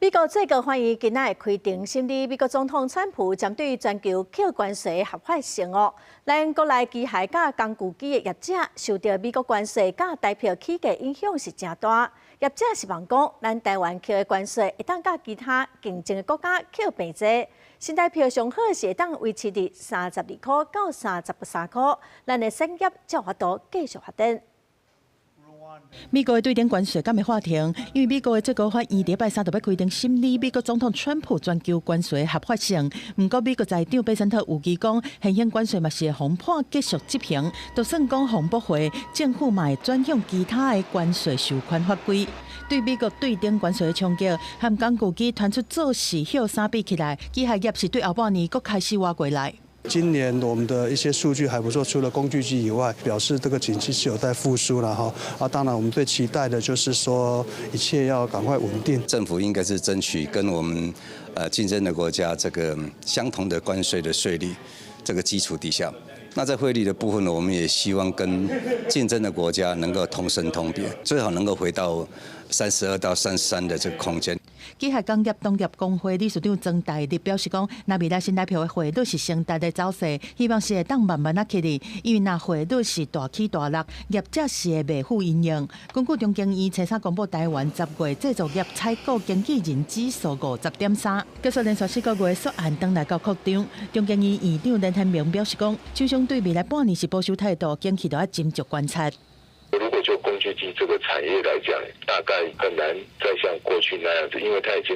美國最高法院今仔會開庭審理美國總統川普針對全球扣關稅合法性哦。咱國內機械佮工具機的業者受著美國關稅佮台票起價影響是誠大。業者希望講，咱台灣扣的關稅會當佮其他競爭的國家扣平濟。新台票上好是會當維持佇32塊到33塊，咱的產業才有法度繼續發展。美國的對等關稅敢會法庭，因為美國的最高法院禮拜三就欲開庭審理美國總統川普全球關稅合法性。毋過美國財長貝森特預期講，現行關稅嘛是會予判繼續執行，就算講予駁回，政府嘛會轉向其他的關稅授權法規。對美國對等關稅的衝擊，和工具機傳出做市歇三比起來，機械業是對後半年閣開始活過來。今年我們的一些數據還不錯，除了工具機以外，表示這個景氣是有在復甦了哈。啊，當然我們最期待的就是說一切要趕快穩定。政府應該是爭取跟我們競爭的國家這個相同的關稅的稅率這個基礎底下，那在匯率的部分呢，我們也希望跟競爭的國家能夠同生同貶，最好能夠回到32到33的這個空間。機械工業同業公會理事長曾大立表示講，若未來新台票的匯率是升值的走勢，希望是會當慢慢仔起去，因為若匯率是大起大落，業者是會袂赴因應。根據中經院初三公布台灣10月製造業採購經理人指數50.3，結束連續4個月縮按轉來到擴張。中經院院長連天明表示講，廠商對未來半年是保守態度，景氣都愛斟酌觀察。如果就工具機這個產業來講，大概很難再像過去那樣子，因為它已經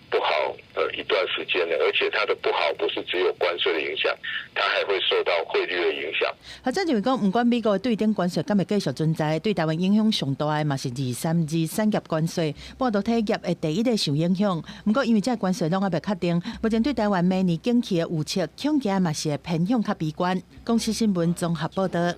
不好一段時間了，而且它的不好不是只有關稅的影響，它還會受到匯率的影響。學者認為講，毋管美國對等關稅敢會繼續存在，對台灣影響上大的嘛是2、3、2產業關稅，半導體業會第一個受影響。毋過因為這個關稅攏猶未確定，目前對台灣明年景氣的預測，恐驚嘛是會偏向較悲觀。公視新聞綜合報導。